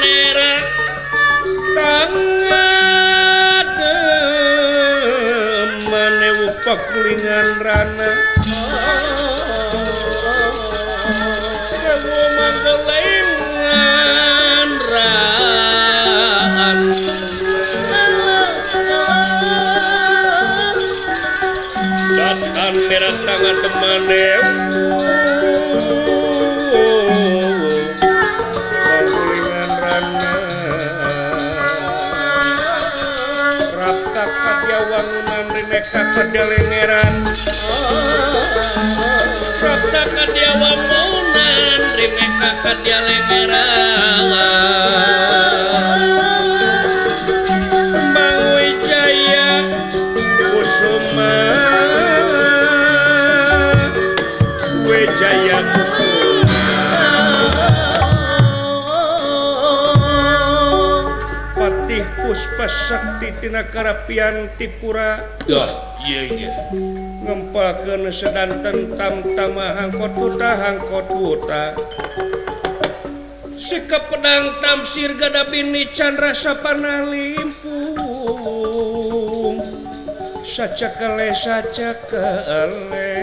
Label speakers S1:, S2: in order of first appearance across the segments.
S1: Merah tangan manewu pakulingan rana sewu manggolengan rana datan merah tangan temanewu Kadelengeran Prapta kadyawangunan rimeka kadyalengeran Kembang Wijaya Kusuma Wijaya Kusuma Patih Puspa Sakti tina Karapian Tipura. Ngempalkeun sedanten tamtama hangkot buta hangkot buta sikap pedang tamsir gada bini candra sapana limpung sacakale sacakale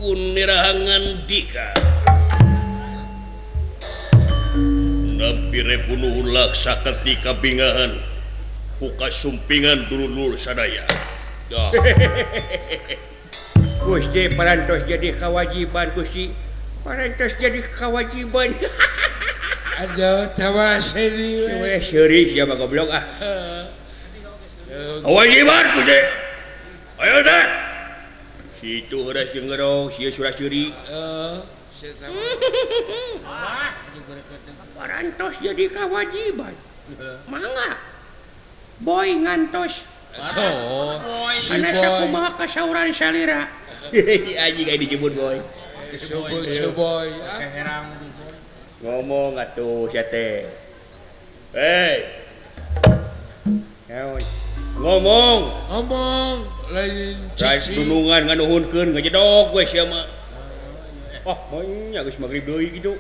S1: Gunirahangan dika Nampire bunuh laksa ketika bingahan ku kasumpingan dulur sadaya. Gusti parantos jadi kewajiban Gusti. Parantos jadi kewajiban.
S2: Aduh tawa seuri.
S1: Weh seuri sia mah goblok ah. Kewajiban Gusti. Ayo deh. Situ heuras jeung ngerong, sia surah seuri.
S2: Heeh.
S1: Parantos jadi kewajiban. Mangga. Boy ngantos.
S2: Oh, si
S1: Ana
S2: boy.
S1: Sakumaha kasauran salira. Anjing aya dijebut boy.
S2: Si boy.
S1: Ngomong atuh sia teh. Hei. Ngomong.
S2: Ngomong lain
S1: Rais
S2: cici.
S1: dunungan nganuhunkeun ngajedog we sia mah. Oh, nya geus magrib deui kitu.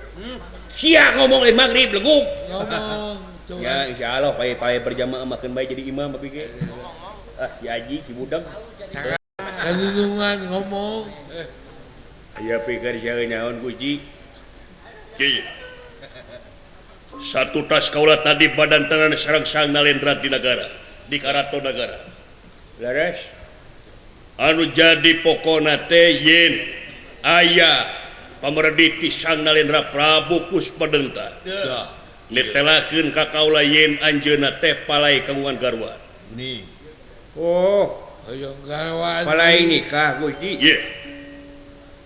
S1: Sia ngomong lain magrib leguk.
S2: Ngomong.
S1: Ya insyaallah pae-pae berjamaah makeun bae jadi imam abi ge. Ah, si Haji si budak.
S2: Kadunungan ngomong.
S1: Aya pikir sia naon Gusti. Ki. Satu tas kaula tadi badan tangan sareng Sang Nalendra di nagara, di Karaton Nagara. Leres. Anu jadi pokona teh yen aya pamerdi ti Sang Nalendra Prabu Puspadenta. Nitelakeun ka kaula yen anjeunna teh palai kagungan garwa.
S2: Nih.
S1: Oh,
S2: hoyong garwa.
S1: Palai nikah Gusti. Ieu.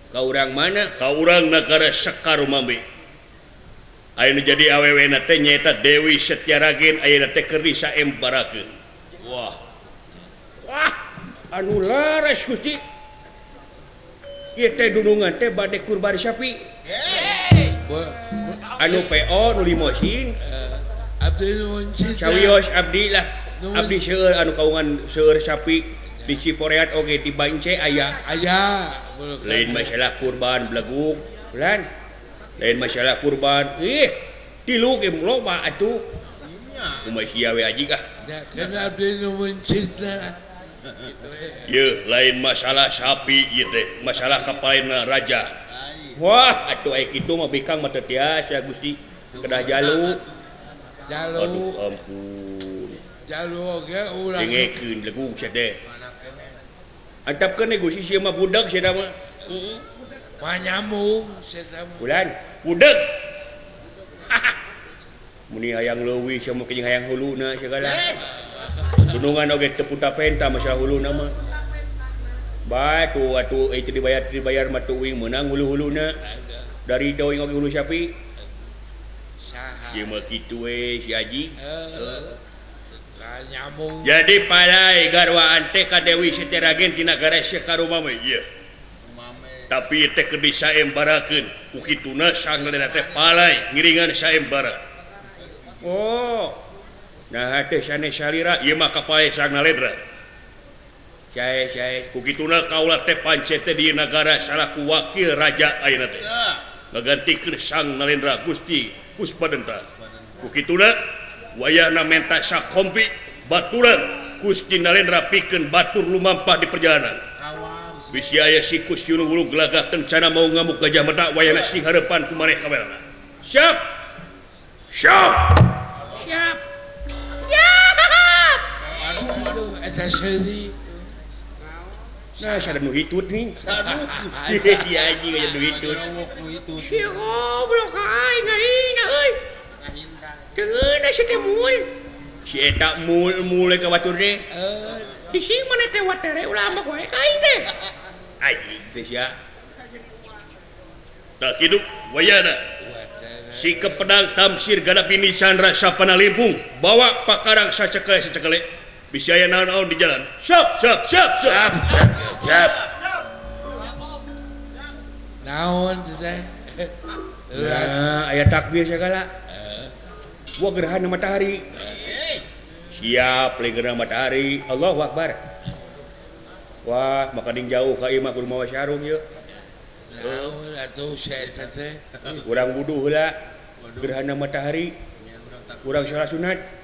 S1: Ka urang mana? Ka urang nagara Sekar Rumambi. Aya nu jadi awewena teh nyaeta Dewi Setiaragen ayeuna teh keur disaembarakeun.
S2: Wah.
S1: Wah, anu laras Gusti. Ieu teh dunungan teh bade kurban sapi. Anu PO nu limosin.
S2: Abdi nuhun cita.
S1: Sawios abdi lah. Abdi seueur anu kaungan seueur sapi di Ciporeat oge di Bance aya.
S2: Aya.
S1: Lain masalah kurban beleguk, bulan. Lain masalah kurban. Ih, tilu ge loba atuh. Kumaha sia we aji ah.
S2: Nya abdi nuhun cita.
S1: Ye, lain masalah sapi ieu teh, masalah kapalaina raja. Wah, atuh aya kitu mah bikang mah teu tiasa Gusti. Kedah jalu.
S2: Jalu.
S1: Aduh ampun.
S2: Jalu oge urang.
S1: Dengekeun legug sia teh. Antapkeun we Gusti sia mah budak sia mah. Heeh.
S2: Manyamung sia mah.
S1: Bulan, budak. Muni hayang leuwih sia mah jeung hayang huluna segala. Gunungan oge teu puta penta masalah huluna mah. Batu atuh teu dibayar mah teu uing meunang hulu-huluna. Dari doing oge hulu sapi.
S2: Saha?
S1: Ieu mah kitu we si Haji.
S2: Nyamung.
S1: Jadi palai garwaan teh ka Dewi Setiaragen tina nagara Sekarumame ieu. Tapi teh keur disaembarakeun ku kituna Sang Nalendra teh palai ngiringan saembara. Oh. Nah teh sanes salira ieu mah kapalai Sang Nalendra. Sae sae ku kituna kaula teh pancet teh di nagara salaku wakil raja ayeuna teh. Ngagantikeun Sang Nalendra Gusti Puspadenta. Ku kituna wayahna menta sakompi baturan Gusti Nalendra pikeun batur lumampah di perjalanan. Bisi aya si Gusti Wulung gelagah kencana mau ngamuk Gajah Mada wayahna sing hareupan ku maneh kabehna. Siap. Siap. Siap. Siap.
S2: Aduh eta seuri.
S1: Nah, sada nu hitut nih. Aduh, ya anjing aya nu hitut.
S3: Si goblok aing aing euy. Teu si teh mul.
S1: Si eta mul-mul ka batur teh.
S3: Si sing maneh teh watere ulah ambek wae ka aing teh.
S1: Anjing teh sia. Tah kitu wayahna. Si kepedang Tamsir Gadapini Chandra Sapana Limpung bawa pakarang sacekele-sacekele. Bisa aya naon-naon di jalan. Siap, siap, siap, siap.
S2: Siap. Naon teh?
S1: Nah, aya takbir segala. Wah gerhana matahari. Siap, lain gerhana matahari. Allahu Akbar. Wah, makaning jauh ka imah kudu mawa sarung ieu.
S2: Naon atuh sia eta teh?
S1: Urang wudu heula. Gerhana matahari. Urang salat sunat.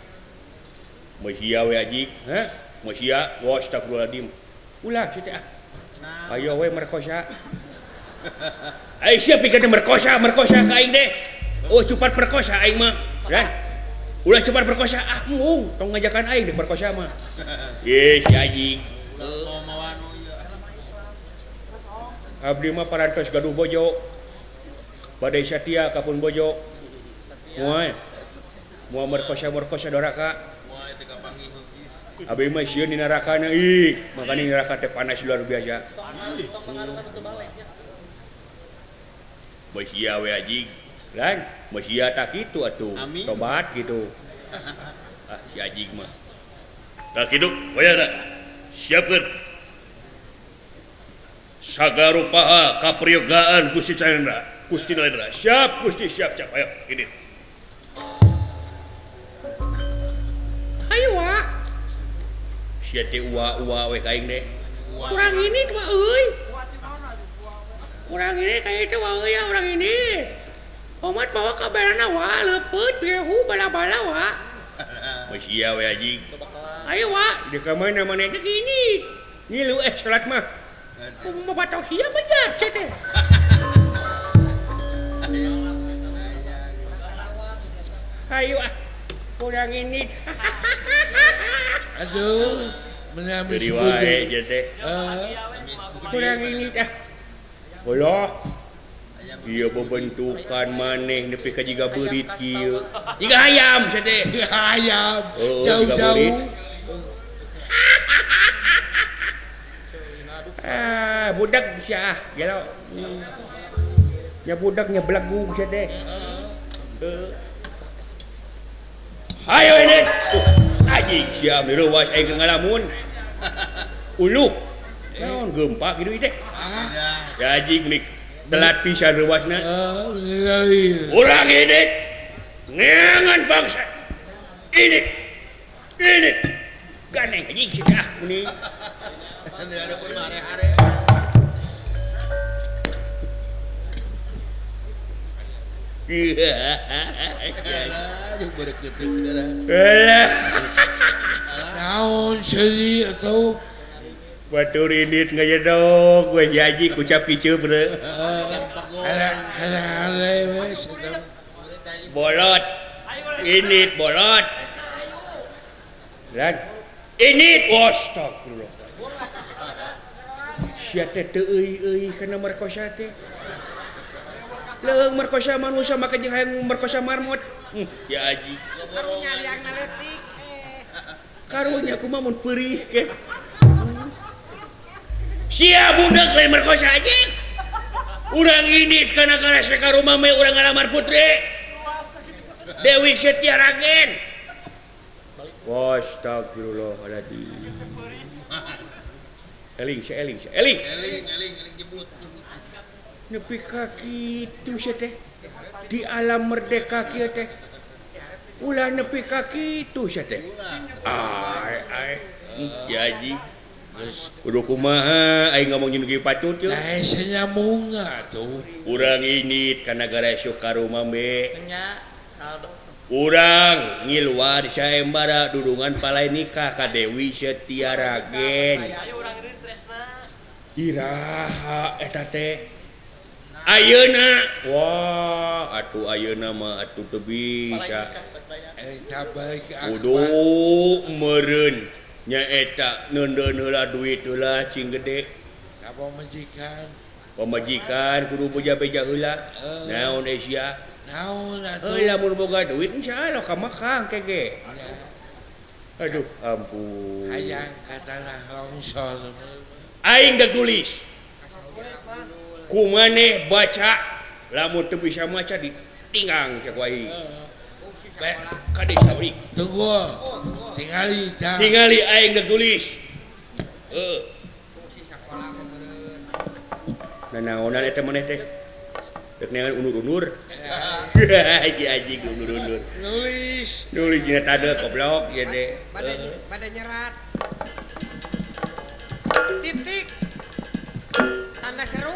S1: Masia we ajik, ha? Masia, wa astagfirullahaladzim. Ulah sia teh ah. Ayo we merkosa. Ai sia pikeun merkosa, merkosa ka aing teh. Oh cepat perkosa aing mah. Lan. Ulah cepat perkosa ah mung tong ngajakan aing dek perkosa mah. Ye si anjing. Abdi mah parantos gaduh bojo. Badai satia ka pun bojo. Moal. Moal merkosa-merkosa doraka. Abdi mah sieun di nerakana ih, makanya neraka teh panas luar biasa. Masia we anjing. Lan, masia tak kitu atuh. Tobat kitu. Ah si anjing mah. Tah kitu wayahna. Siapkeun. Sagarupaha kapriyogaan Gusti Chandra. Gusti Nalendra. Siap Gusti, siap siap. Ayo ini.
S3: Ayo wa.
S1: Sia teh ua-ua we ka aing teh.
S3: Kurang ini mah euy. Kurang ini kayak itu wa euy urang ini. Omat bawa kabarana wa leupeut behu bala-bala wa.
S1: Masia we anjing.
S3: Ayo wa.
S1: Di ka mana maneh?
S3: Di gini.
S1: Ngilu salat mah.
S3: Kumaha batok sia bejar sia teh.
S1: Ayo ah. Kurang ini.
S2: Aduh, mengambil wae
S1: teh. Kurang ini teh. Bolah. Ieu bebentukan maneh nepi ka jiga beurit kieu. Jiga hayam sia teh.
S2: Jiga hayam. Jauh-jauh.
S1: Ah, budak sia ah, gelo. Nya budak nya belegug sia teh. Ayo ini. Anjing sia mirewas aing ngalamun. Uluh. Naon gempa kitu teh. Ya anjing nik telat pisan rewasna. Urang ini ngeangan bangsa. Ini. Ini. Ganeng anjing sia ah meni.
S2: Naon seuri atuh
S1: batur indit ngajedog we jaji kucap kicu bre. Bolot indit bolot lan indit astagfirullah. Sia teh teu euy-euy kana merkosa teh. Leuheung merkosa manusia maka jeung hayang merkosa marmot. Ya aji.
S4: Karunya liangna leutik.
S1: Karunya kumaha mun peurih ke. Sia budak lain merkosa anjing. Urang indit kana karasa ka rumah meh urang ngalamar putri. Dewi Setia Ragen. Astagfirullahaladzim. Eling sia eling sia eling.
S5: Eling eling eling jebut.
S1: Nepi ka kitu sia teh. Di alam merdeka kieu teh. Ulah nepi ka kitu sia teh. Ai ai. Ya haji. Kudu kumaha aing ngomong jeung kieu patut yeuh.
S2: Nah, senyamungna atuh.
S1: Urang ini ka nagara Sukarumambe.
S5: Nya.
S1: Urang ngiluar saembara dudungan palai nikah ka Dewi Setiaragen. Iraha eta teh. Ayeuna wah atuh ayeuna mah atuh teu bisa.
S2: Eta balik
S1: kudu meureun nyaeta neundeun heula duit heula cing gede.
S2: Ka pamajikan.
S1: Pamajikan kudu beja-beja heula. Naon sia?
S2: Naon atuh?
S1: Heuh lamun boga duit insyaallah ka Mekah kege. Aduh ampun.
S2: Hayang ka tanah longsor.
S1: Aing geus tulis. Ku maneh baca lamun teu bisa maca ditinggang sia ku aing. Ka desa balik.
S2: Tunggu. Tingali tah.
S1: Tingali aing geus tulis. Heuh. Nanaonan eta maneh teh? Dek neangan unur-unur. Haji anjing unur-unur.
S2: Nulis.
S1: Nulis dina tade goblok ieu teh.
S4: Bade nyerat. Titik. Tanda seru.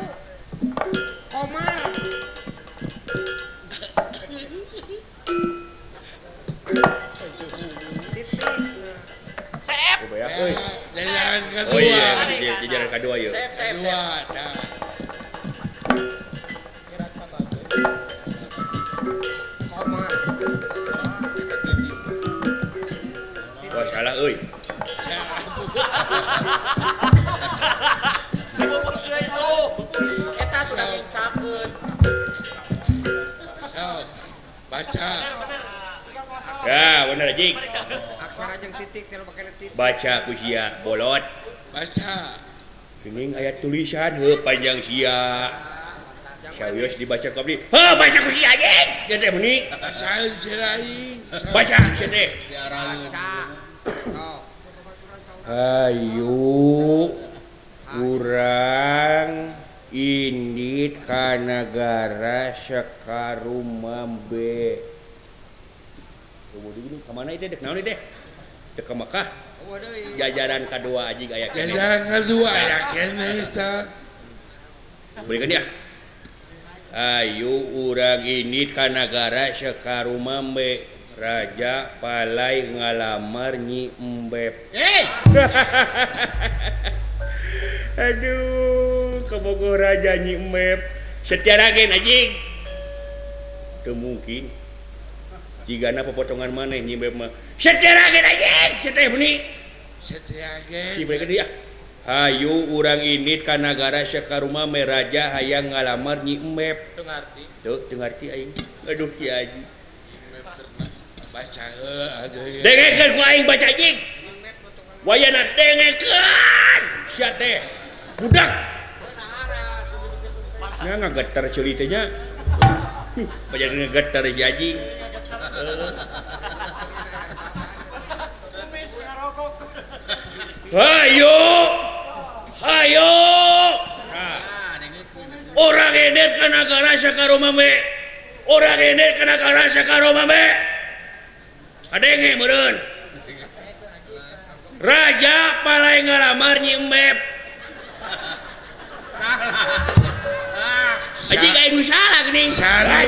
S4: Komar. Titik.
S5: Seep.
S1: Oh,
S2: Jajaran kedua.
S1: Oh iya, jajaran kedua yeuh.
S5: Seep, seep,
S2: Kedua, tah.
S4: Komar.
S1: Wah salah euy.
S5: Dibobos deui itu. Eta sudah ngincakeun.
S2: Sok. Baca.
S1: Ya, bener anjing.
S4: Aksara jeung titik teh loba kana titik.
S1: Baca ku sia bolot.
S2: Baca.
S1: Geuning aya tulisan heuh panjang sia. Sawios dibaca ku abdi. Heuh baca ku sia anjing. Ieu teh meuni.
S2: Saeun sia aing.
S1: Baca sia teh.
S4: Baca. Oh.
S1: Hayu urang indit ka nagara Sekarumambe. Ka mana ieu teh? Dek naon ieu teh? Dek ka Mekah. Jajaran kadua anjing aya keneh.
S2: Jajaran kadua aya keneh eta.
S1: Beureun dia. Ayu urang indit ka nagara Sekarumambe. Raja Palai ngalamar Nyi Embeb.
S2: Hey!
S1: Aduh, kabogoh Raja Nyi Embeb. Setiaragen anjing. Teu mungkin. Jigana popotongan maneh Nyi Embeb mah. Setiaragen anjing, sia teh meuni.
S2: Setiaragen.
S1: Si mereka dia. Hayu urang indit ka nagara Sekarumambe Raja hayang ngalamar Nyi Embeb.
S5: Teu ngarti.
S1: Teu, teu ngarti aing. Aduh ki anjing.
S2: Baca heula aduh.
S1: Dengekeun ku aing baca anjing. Wayana dengekeun. Sia teh. Budak. Nya ngageter ceuli teh nya. Pajar ngageter si anjing. Hayu. Hayu. Urang indit ka nagara Sekarumambe. Urang indit ka nagara Sekarumambe. Kadenge meureun. Raja Palai ngalamar Nyi Embeb.
S4: Salah.
S1: Anjing aing nu salah geuning.
S2: Salah.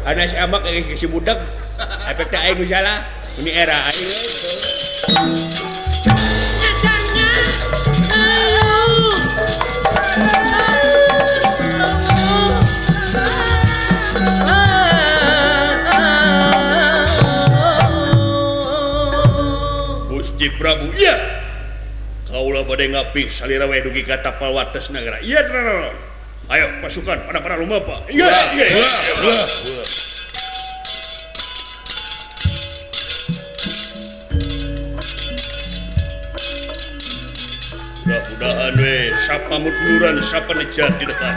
S1: Ana si amak si budak. Efek teh aing nu salah. Ini era aing euy. Gusti Prabu, iya. Kaula bade ngapih salira we dugi ka tapal wates nagara. Iya, ayo pasukan pada para lumampa. Iya, iya. Mudah-mudahan we sapa mutluran sapa nejat di depan.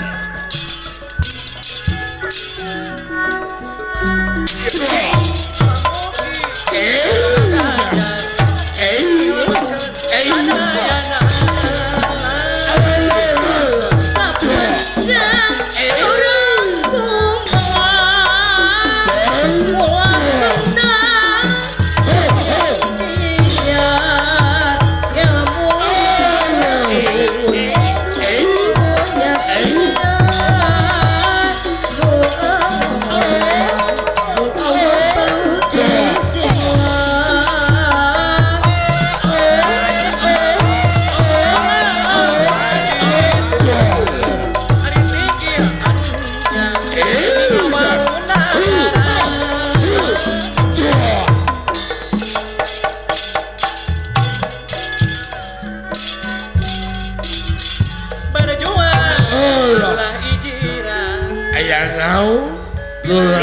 S2: Aya naon?
S1: Lur.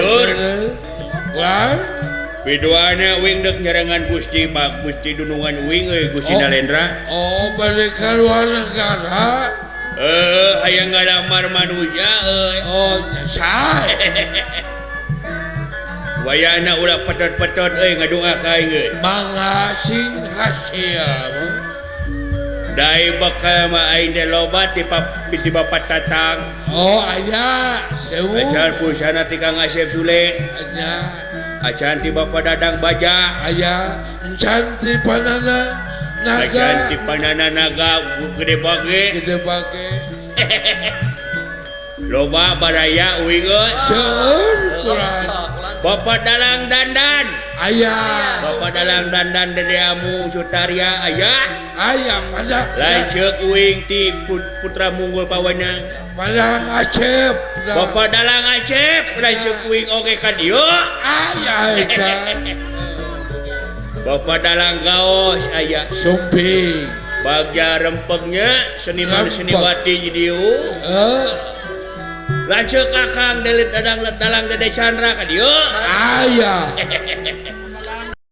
S2: Wah.
S1: Piduana uing deuk nyerengan Gusti Bak Gusti Dunungan uing euy Gusti Nalendra.
S2: Oh, bade ka luar negara.
S1: Hayang ngalamar manusia euy.
S2: Oh, sah.
S1: Wayana ulah petot-petot euy ngadoa ka aing euy.
S2: Mangga sing hasil.
S1: Dai bakal mah aing teh loba ti Bapak Tatang.
S2: Oh, aya sewu.
S1: Acan pusana ti Kang Asep Sule.
S2: Aya.
S1: Acan ti Bapak Dadang Baja.
S2: Aya encan ti Panana Naga.
S1: Acan ti Panana Naga gede bage.
S2: Gede bage.
S1: Loba baraya uing euy.
S2: Seueur kurang.
S1: Bapak Dalang Dandan.
S2: Aya.
S1: Bapak Dalang Dandan Dede Amu Sutarya aya.
S2: Aya pada.
S1: Lanceuk uing ti Putra Munggul Pawenang.
S2: Dalang Acep.
S1: Bapak Dalang Acep lanceuk uing oge ka dieu.
S2: Aya eta.
S1: Bapak Dalang Gaos aya.
S2: Sumping.
S1: Bagja rempengnya seniman seniwati di dieu.
S2: Heeh.
S1: Lanceuk Kakang Delit Dadang Dalang Dede Chandra ka dieu.
S2: Aya.